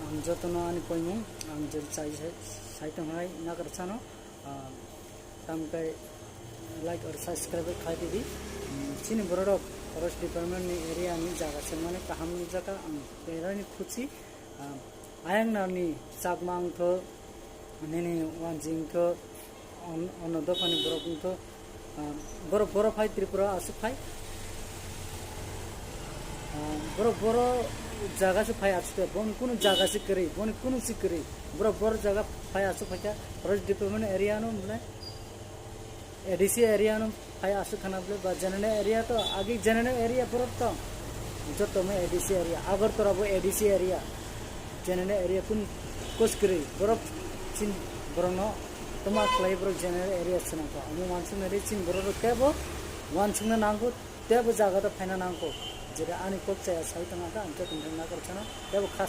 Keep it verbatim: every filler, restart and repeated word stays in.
Ang jotono ani koimung, ang jodi chai sai, sai tong hai nagar chano, ah, tamkai like or subscribe khai di di. Hmm, chini borok forest department ni area ni jaga se mane kaham nukjaka, ang berani khusi, ah, ayang nani chakma ang tho, nini wanjing tho, on-, ono dophani borok wngkho, ah, borok, borok phai Tripura aswk phai. Ah, borok, borok jaga se phai aswk phai, boni kunu jaga se kwrwi, boni kunu se kwrwi. Borok, borok jaga phai aswk phaikha, forest department area no mane A D C area no phai aswk khana bwle ba general area to agi general area borok to joto mo A D C area, Agartala bo A D C area. General area kun kos kwrwi borok chin borokno toma khlai borok general area swnamkha. Omo wansuknai ri chin borok rok tebo wansukna nango, tebo jaga da phaina nango. Jera ani kok chaya sai tongkha ang khe tongthai nagar chana tebo kha